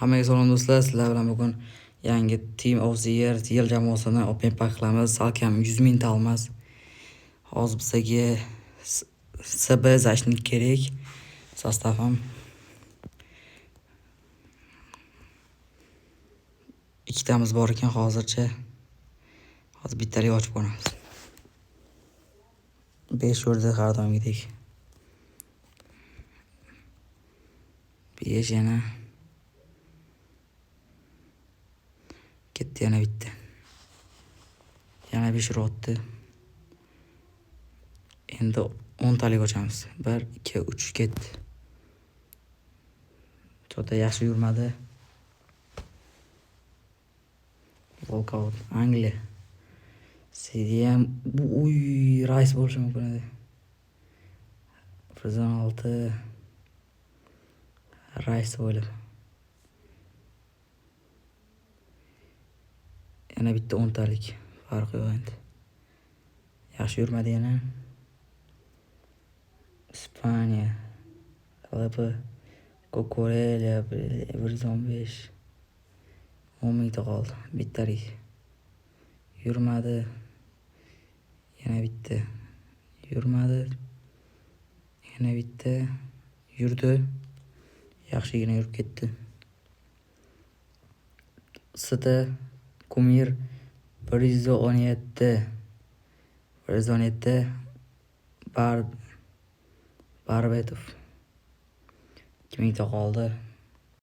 Hammaga salom do'stlar, sizlar bilan bugun yangi Team of the Year yil jamoasini open pack qilamiz. Salkam 100 ming almaz. Hozir bizga CB защитник kerak. Sostav ham ikkitamiz bor ekan hozircha. Hozir bittalik ochib ko'ramiz. 5 yurdi har doimgidek. 5 yana. Ketdi yana bitta. Yana 5 uryapti. Endi 10 talik ochamiz. 1 2 3 ketdi. Cho'ta yaxshi yurmadi. Walkout Angliya. CDM bu uy Rice bo'lishi mumkin edi. 116 Rice deb o'ylab. Yana bitta 10 talik. Farqi yo'q endi. Yaxshi yurmadi yana. Ispaniya. LP Kokorelia 115. 10 mingta qoldi. Bittalik. Yurmadi. Yana bitta. Yurmadi. Yana bitta. Yurdi. Yaxshigina yurib ketdi. ST Kumir 117. 117 Bar Barbetov. 2000 ta qoldi.